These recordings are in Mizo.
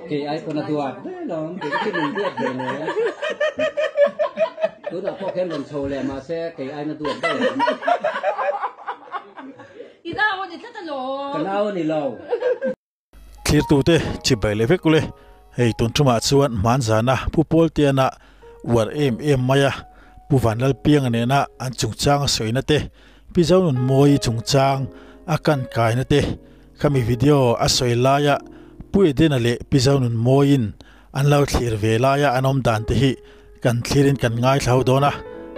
Kei ai pawn a duat ber lawm, kei chu min duat ber lawm. Tunah pawh khian rawn chho leh mahse kei aiin a duat ber lawm. I nau a ni tlat alawm. Ka nau a ni lo. Thlirtute chibai leh vek ule, hei tun tumah chuan hmanzana Pu Pawltiana uar em em mai a, Pu Vanlalpianga nena an chungchang a sawina te, Pi Zonunmawii chungchang a kan kaina te, Khami video a sawi laia Pu Edena leh Pi Zonunmawiin an lo thlir ve laia an awm dan te hi kan thlirin kan ngaithla ho dawn a,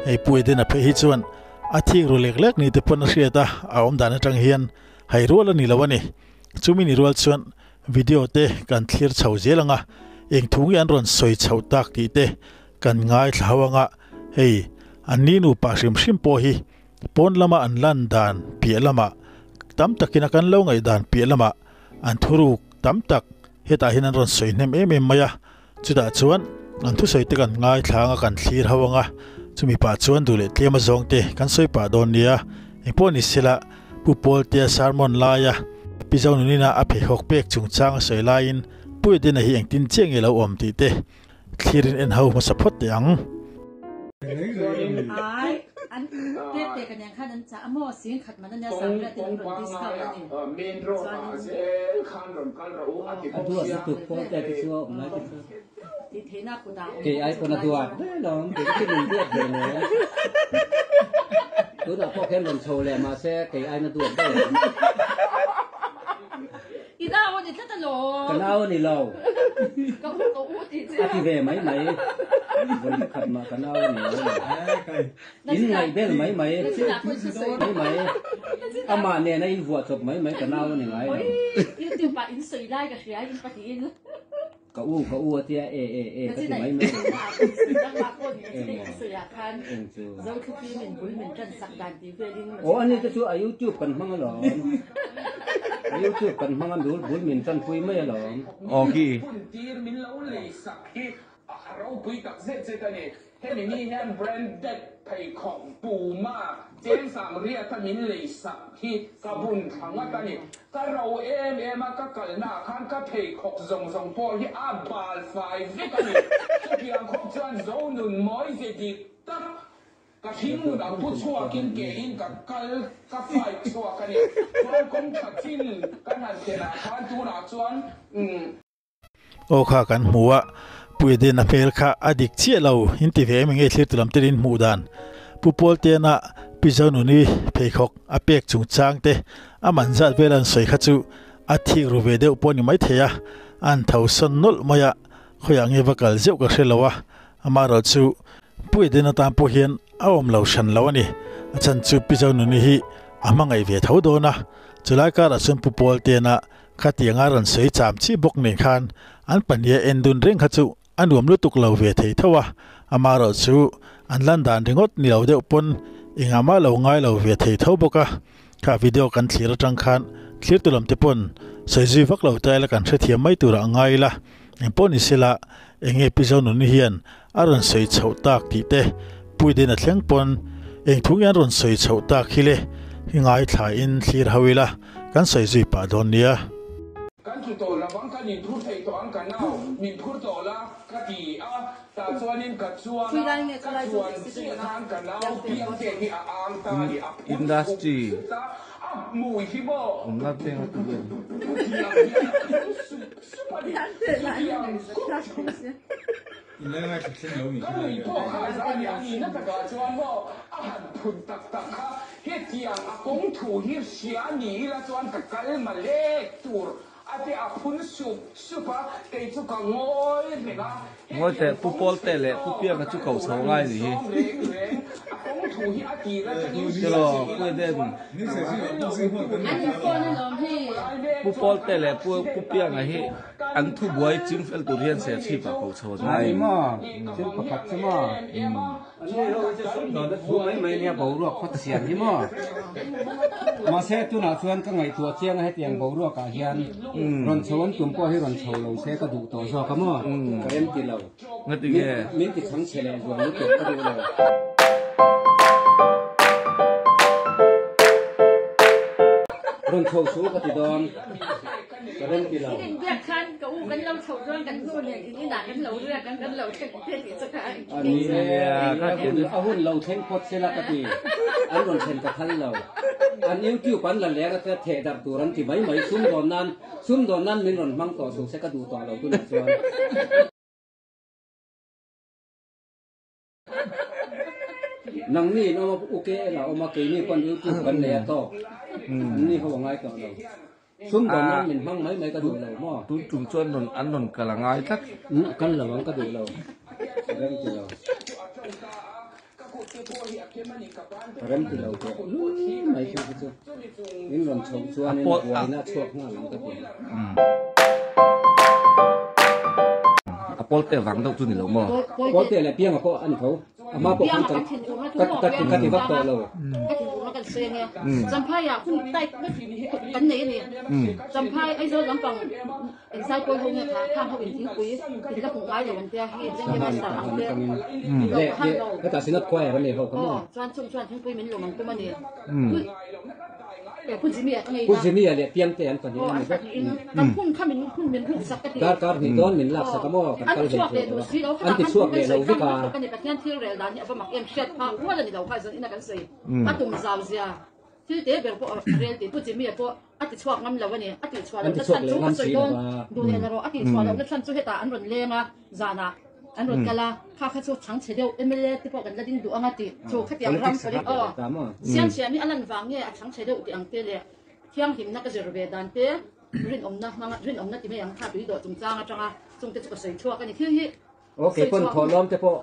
hei Pu Edena phei hi chuan a thik ru lek lek ni te pawn a hriat a, a awm dan atang hian hai rual a ni lo a ni. Chumi ni rual chuan video te kan thlir chho zel ang a, eng thu nge an rawn sawi chhoh tak tih te kan ngaithla ho ang a, hei an ni nupa hrim hrim pawh hi Pawn lama an lan dan piah lamah tam takin a kan lo ngaih dan piah lamah an thuruk tam tak hetah hian an rawn sawi hnem em em mai a, chutah chuan an thusawi te kan ngaithla anga kan thlir ho anga, chumi pah chuan duh leh tlem azawng te kan sawi pah dawn nia, engpawh ni sela Pu Pawltea sermon laia Pi Zonunina a pheikhawk pek chungchang a sawi laiin Pu Edena hi engtin chiah nge lo awm tih te Thlirin en ho hmasa phawt teh ang. A duat lutuk pawl te te chu a awm lai te chu. Kei ai pawn a duat ber lawm, kei chu min duat ber lawm. Tunah pawh khian rawn chho leh mahse kei aiin a duat ber lawm. I nau a ni tlat alawm. Ka nau a ni lo. Ka u ka u tih che. A ti ve mai mai. Vawi khat mah ka nau a ni lo. In ngaih bel mai mai. Mai mai. Amah nen a in vuah chawp mai mai ka nau a ni ngai lo. YouTube ah in sawi lai ka hria in pahnihin. Ka u ka u a tia e e e ka ti mai mai lo. Eng chu. Aw ani te chu a youtube kan hmang alawm. A youtube kan hmang a bul bul min tanpui mai alawm. Aw ki. A ropui tak zet zet a ni. Hemi ni hian branded pheikhawk Puma chengsang riata min lei sak hi ka bun thla ngat a ni. Ka ro em em a, ka kalna ah khan ka pheikhawk zawng zawng pawh hi a bal fai vek a ni. Chutiang khawp chuan Zonun mawi ze dik tak ka hringnun ang pu chhuakin ke in ka kal ka fight chhuak a ni. Chuan kawng tha chin kan han thlen ah khan tunah chuan umm. Aw kha kan hmu a, Pu Eden a hmel kha a dik chiah lo in ti ve em enge thlir tu lam te in hmuh dan. Pu Pawltena Pi Zonuni pheikhawk a pek chungchang te a man zat vel an sawi kha chu a thik ru ve deuh pawh a ni maithei a, an tho sawn nawlh mai a, khawiah nge va kal zeuh ka hre lo a, amaherawh chu Pu Eden atan pawh hian a awm lo hran lo a ni, a chhan chu Pi Zonuni hi a hmangaih ve tho dawn a, chulai karah chuan Pu Pawltena Khatianga rawn sawi cham chi bawk nen khan an pahniha en dun reng kha chu a nuam lutuk lo ve thei tho a, amaherawh chu an lan dan ringawt ni lo deuh pawn engah mah lo ngai lo ve thei tho bawk a. Kha video kan thlir atang khan thlirtu lam te pawn sawi zui vak lo ta ila kan hrethiam mai turah a ngai ila, engpawh ni sela enge Pi Zonuni hian a rawn sawi chhoh tak tih te Puidin a thleng pawn eng thu nge an rawn sawi chhoh tak hi le hi ngaithla in thlir ho ila kan sawi zui pah dawn nia. Kan tlu tawh lo ang, kan inphur thei tawh ang ka nau, min phur tawh la ka ti a, tah chuanin ka chuan a, ka chuan chiah khan ka nau piang te hi a ang ta a ni, a phur sup sup a, a hmui hi maw chutiang hian a phur sup sup a ni, chutiang Ka nui pawh kha a za ni a nihna takah chuan maw a han phun tak tak kha hetiang a kawng thu hi hria ni ila chuan ka kal malek tur a te a phun sup sup a, kei chu ka ngawi reng a, Ngawi teh hetiang Pu kawng Pawlte chhe leh Pu tawk a Pianga chu kal ko tur chho a ngai min ni hi. sawm reng reng, a kawng thu hi a tir atangin hria Tiraw che Pu ila Eden. chuan ka kal lo tur An inphone alawm hei. Pu Pawlte leh Pu Pu Pianga hi An thu buai ching fel tur hian ser chhip ah ko chho an Ai maw, thil pakhat chu maw? Sumdawnna thu mai mai nia boruak khaw chhian hi maw? Mahse tunah chuan ka ngaihtuah chiang a hetiang boruak ah hian rawn chho an tum pawh hi rawn chho lo se ka duh tawh zawk a maw? Ka rem ti lo. Min ti chhang chhe leh zual lutuk ka duh lo. Rawn chho su ka ti dawn. Ka rem ti lo. In inbiak khan ka u. kan lo chhoh chuan kan hnu nen in inah kan lo riak ang kan lo thleng te tih chu kha A ni e, a hun a hun lo thleng phawt sela ka ti. An rawn thlen ka phal lo. An YouTube an la leng a tia theh darh tur an ti mai mai. Sumdawn nan sumdawn nan min rawn hmang tawh suh se ka duh tawh lo tunah chuan. Nangni in awm a, u KL a awm a, keini pawn YouTube kan nei a tawk. Anni ho a ngai tawh lo. Sumdawn nan min hmang mai mai ka duh lo maw? Tun tum chuan rawn an rawn kal a ngai tlat. Umm kal lo ang ka duh lo. Ka rem ti lo. Ka rem ti lo teh lul mai chu chu. Min rawn chhoh chuanin buaina a chhuak nghal ang ka ti. A pawlte vang deuh chu ni lo maw? Pawlte leh pianga pawh a ni tho. A hma pawh khan kan ka ka ti vak tawh lo. Ka ti urna kan sawi ange. Champhai ah hun tight kan nei a ni. Champhai Aizawl lampang engzai pawl ho nge kha khang ho in thingpui in la hmuh ngai lo an tia hei Zenge Master ang te Le hetah Synod Choir a nei ho kha maw? Chuan chung chuan thingpui min lawm ang tum a ni. Pu Jimmy-a leh Piangte an pahnih a ni vek. Darkar hnih dawn min lak sak a maw? Kan kal hlei thei lo a. An ti chhuak leh lo vek a. An ti chhuak leh ngam si lo a. An rawn kal a, kha kha chu chhang chhe deuh mla te pawh kan la ding duh ang a tih chu khatiang ram Politics a hak leh ta maw? Siam siam hi a lan vang nge a chhang chhe deuh tih ang te leh thianghlimna ka zir ve dan te rinawmna hmanga rinawmna ti mai ang kha tui dawh chungchang atanga chungte chu ka sawi chhuak a ni thil hi Aw kei pawn thawhlawm te pawh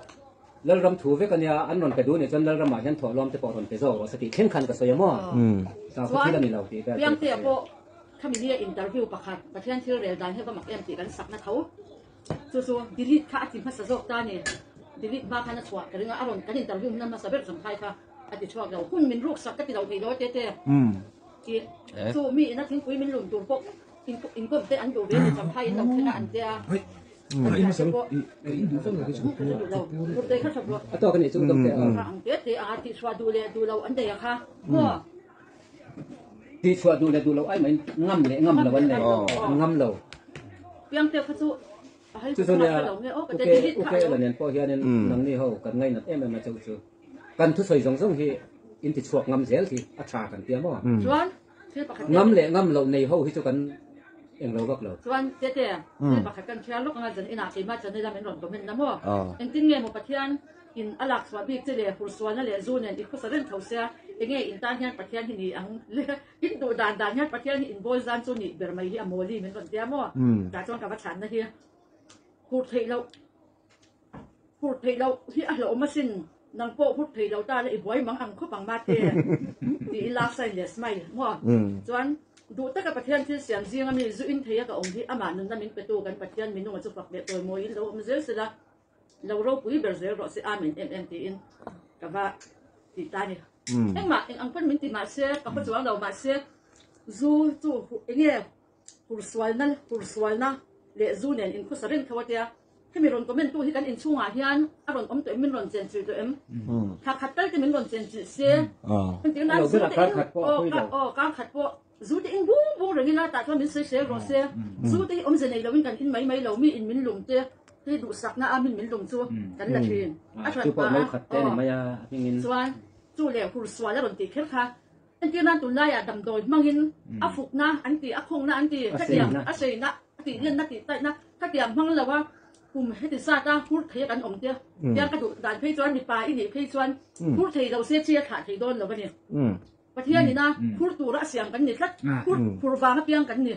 Lalram thu vek a nia an rawn pe duh nih chuan Lalramah hian thawhlawm te pawh rawn pe zawk rawh se tih thleng khan ka sawi a maw? Sakhaw thil a ni lo tih vel te ka Piangtea sawi a. pawh khami nia interview pakhat Pathian thil rel dan hi va mak em tih kan sakna tho. Chu chu delete kha a ti hmasa zawk ta ni. Delete hma khan a chhuah ka ring a, a rawn kan interview hna hmasa ber chawmphai kha a ti chhuak lo. Hun min ruk sak ka ti lo thei lo te te. Ti chu mi ina thingpui min lum tur pawh inkawm te an duh ve ni chawmphai in lo thleng a an tia. A tawk a nih chu dawk te a. Ang te te a tih chhuah duh leh duh lo an nei a kha maw. Tih chhuah duh leh duh lo ai maiin ngam leh ngam lo an nei, an ngam lo. Piangte kha chu a hei Chu chu nia, uke uke la nen pawh hianin nangni ho kan ngainat em em a cheu chu. Kan thusawi zawng zawng hi in ti chhuak ngam zel hi a tha kan tia maw? Chuan thil pakhat Ngam leh ngam loh nei ho hi chu kan eng lo vak lo. Chuan tete thil pakhat kan thiar lawk anga zan inah keimah channel a min rawn comment na maw? Engtin nge maw Pathian In a lak chhuah bik che leh hursualna leh zu nen i khawsa reng tho sia, enge in tan hian Pathian hi ni ang le, in duh dan dan hian Pathian hi in bawl zan chu nih ber mai hi a mawli min rawn tia maw? Tah chuan ka va chhanna hi hur theih loh, hur theih loh hi a hlauhawm asin, nang pawh hur thei lo ta la i buai mang ang khawp ang mate tiin love sign leh smile maw? Chuan duh taka Pathian thil siam zinga mi zu in theia ka awm hi amah nunna min petu kan Pathian minunga chu fak leh tawimawiin lo awm zel sela, Lo ropui ber zel rawh se Amen em em tiin ka va ti ta ni. Engmah eng ang pawn min ti mahse ka khaw chuang lo mahse zu chu enge hursualna hursualna leh zu nen inkhawsa reng tho a tia. Hemi rawn comment tu hi kan inchhungah hian a rawn awm tawh em min rawn chen chilh tawh em? Thla khat tal te min rawn chen chilh se. Engtir nan zu te in aw kar khat pawh zu te in bung bung reng ila tah chuan min sawi sel rawh se. Zu te hi awmze nei loin kan in mai mai lo mi in min lum te. Hi duhsakna a min min lum chu kan la thin. A hran pah a, chuan chu leh hur sual a rawn tih kher kha entir nan tunlaiah damdawi hmangin a fukna an ti, a khawngna an ti, khatiang a seina a tih lenna tih taihna khatiang hmang lo a kum heti zat a hur thei a kan awm te hian ka duh dan phei chuan mipa i nih phei chuan hur thei lo se chi a thlah thei dawn lo a ni. Pathian ina hur tura a siam kan ni tlat, hur hur vang apiang kan ni.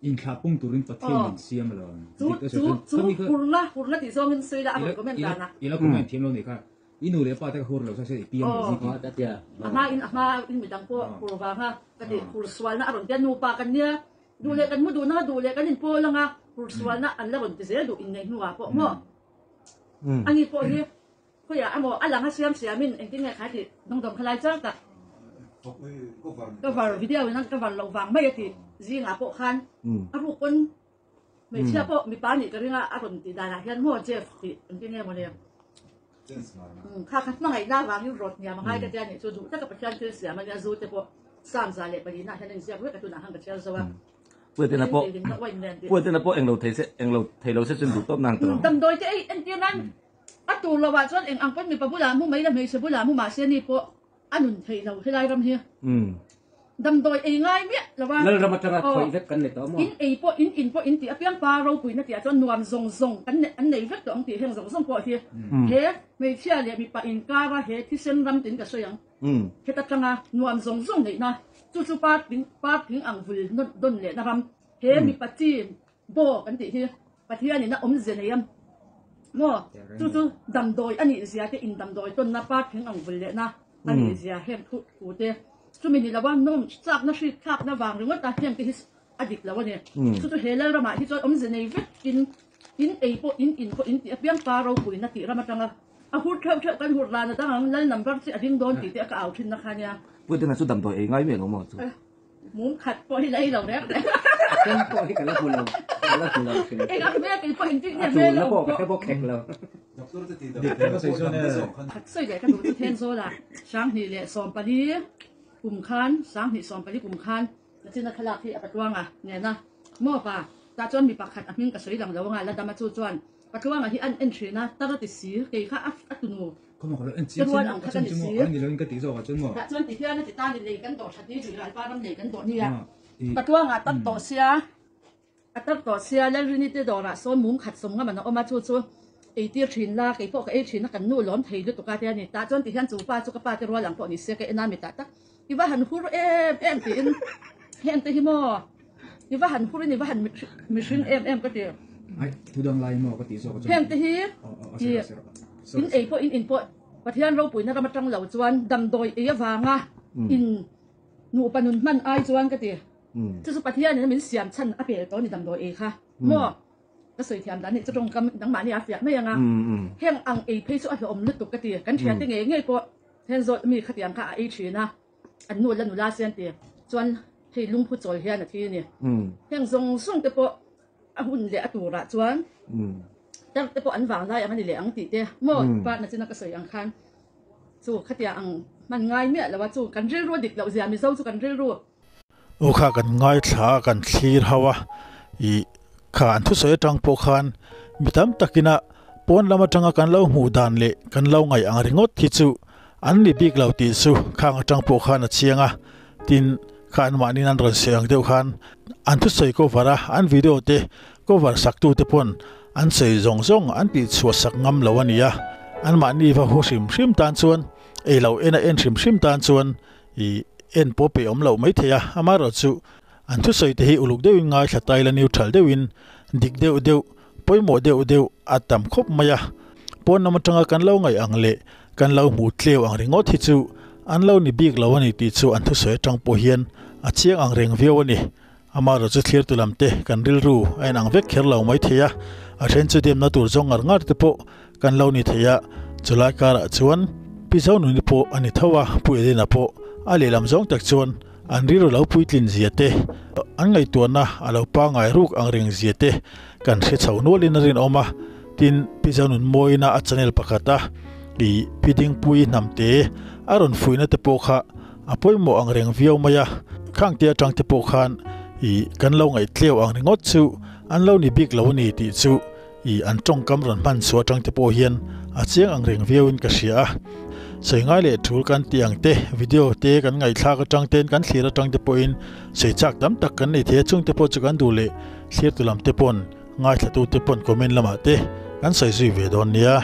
Inthlah pung turin Pathian in siam a lo ang. Chu chu chu hurna hurna tih zawngin sawi la a rawn comment dan a. I la comment thiam lo nih kha. I nu leh pa te ka hur lo sa se i piang leh zik i. A hma in a hma in midang pawh hur vanga ka ti hur sualna a rawn tia nupa kan nia duh leh kan mu duh nanga duh leh kan inpawl anga hur sualna an la rawn ti zel duh inneih hnuah pawh maw. Ani pawh hi Khawiah emaw a lang a siam siamin engtin nge khai tih dawngdawng kha lai chang tak cover video in a cover loh vang mai a tih zingah pawh khan a ruk pawn hmeichhia pawh mipa nih ka ring a a rawn tih danah hian maw Jeff tih engtin nge mawle kha kha hmangaihna vangin rawt hniam a ngai ka tia nih chu duh taka Pathian thil siam a nia zu te pawh Psalm 104 ah hian a inziak vek a tunah khan ka chhiar zo a. Puitena pawh Puitena pawh englo thei se englo thei lo se chuan duh tawp nang tawh. Damdawi te ei entir nan a tur lo ah chuan eng ang pawn mipa bulah mu mai la hmeichhe bulah mu mahse ni pawh a nun thei lo helai ram hi damdawi ei ngai miah lo a. Lalram atanga khawih vek kan ni tawh maw? In ei pawh in in pawh in tih apiang pa ropuina tih ah chuan nuam zawng zawng kan an nei vek tawh ang tih heng zawng zawng pawh hi he hmeichhia leh mipa inkara he thisen ram tiin ka sawi ang. Heta tanga nuam zawng zawng neihna chu chu par tling par tling ang vul nawn lehna ram he mipa chi baw kan tih hi Pathianin a awmzia nei a maw chu chu damdawi a nih zia te in damdawi tawnna par tling ang vul lehna a nih zia heng thu thu te chumi ni lova nawm chakna hrik thlakna vang ringawt a heng te hi a dik lo a ni chu chu he Lalramah hi chuan awmzia nei vek in in ei pawh in in pawh in tih apiang pa ropuina tih ram atanga A hur theuh theuh kan hur dan a dang ang, lal number chi a ding dawn tih te a ka au thin na kha nia. Puitinga chu damdawi ei ngai miah lo maw chu? Mum khat pawh hi la ei lo reng reng. A sen pawh hi ka la hmu lo, ka la hmu lo hrim. Eng ang hmel kei pawh intik nia hmel a awm pawh. A chulna pawh ka hre bawk hek lo. Doctor te tih dam pawh dam te zawk khan. Khat sawi leh ka duh chu Thenzawl ah 2014 kum khan, 2014 kum khan Nachina thlalak hi a Patluanga nena maw pa tah chuan mi pakhat a hming ka sawi lang lo anga la dam a chu chuan Patluanga hi an en thin a, tar a ti si, kei kha a tunu te rual ang kha ka ni si. Tah chuan ti hian a ti ta ni, lei kan dawh that ni, rih ral pa ram lei kan dawh nia. Patluanga tar tawh sia, a tar tawh sia, Lalrini te dawrah sawn mum khat sawm ngam an a awm a, chu chu ei tir thin la, kei pawh ka ei thin a, kan nu lawm thei lutuk a tia ni. Tah chuan ti hian chu pa chu ka pa te rual ang pawh ni sia, ka en a mi tah tak, i va han hur em em tiin heng te hi maw. I va han hur in i va han mihring em em ka ti. Ai, thu dang lai maw ka tih zawk a chuan. Heng te hi i in ei pawh in in pawh Pathian ropuina ram atang lo chuan damdawi ei avanga in nupa nun hman ai chuan ka ti. Chu chu Pathian in min siam chhan a pel tawh a ni damdawi ei kha maw. Ka sawi thiam dan hi chu tawngkam dangmahni a fiah mai ang a. Heng ang ei phei chu a hlawhawm lutuk ka ti. Kan thiante ngei ngei pawh heng zawt mi khatiang kha a ei thin a. An nu la nula se an ti chuan hei lungphu chawl hian a thi a ni. Heng zawng zawng te pawh a hun leh a turah chuan tar te pawh an vang lai ang a ni leh ang tih te maw partner china ka sawi ang khan chu khatia ang hman ngai miah lo a chu kan rilru a dik loh zia Mizo chu kan rilru. Aw kha kan ngaithla a kan thlir ho a ih kha an thusawi atang pawh khan mi tam takina pawn lam atanga kan lo hmuh dan leh kan lo ngaih ang ringawt hi chu an ni bik lo tih chu khang atang pawh khan a chiang a tin kha an mahni an rawn sawi ang deuh khan an thusawi cover a an video te cover sak tu te pawn an sawi zawng zawng an tih chhuah sak ngam lo a ni a an mahni va hu hrim hrim tan chuan ei lo en a en hrim hrim tan chuan I en pawh peih awm loh mai thei a, amaherawhchu an thusawi te hi uluk deuhin ngaithla ta ila neutral deuhin dik deuh deuh, pawimawh deuh deuh a tam khawp mai a. Pawn lam atanga kan lo ngaih ang leh kan lo hmuh tleu ang ringawt hi chu an lo ni bik lo a ni tih chu an thusawi atang pawh hian a chiang ang reng viau a ni. Amaherawhchu thlirtu lam te kan rilru a inang vek kher lo mai thei a, a then chu demna tur zawng ngar ngar te pawh kan lo ni thei a, chulai karah chuan Pi Zonuni pawh a ni tho a, Pu Edena pawh a lehlam zawng tak chuan an rilru lo puitlin zia te, an ngaihtuahna a lo pangai ruk ang reng zia te kan hre chho nualin a rinawm a, tin Pi Zonun mawiina a channel pakhat a i Pi Dingpui hnamte a rawn fuihna te pawh kha a pawimawh ang reng viau mai a, khangte atang te pawh khan i kan lo ngaihtleu ang ringawt chu an lo ni bik lo a ni tih chu I an tawngkam rawn hman chhuah atang te pawh hian a chiang ang reng viauin ka hria a. Sawi ngai leh thul kan tih ang te, video te kan ngaihthlak atang ten kan thlir atang te pawhin sawi chak tam tak kan nei thei a, chung te pawh chu kan duh leh thlir tu lam te pawn ngaithla tu te pawn comment lamah te kan sawi zui ve dawn nia.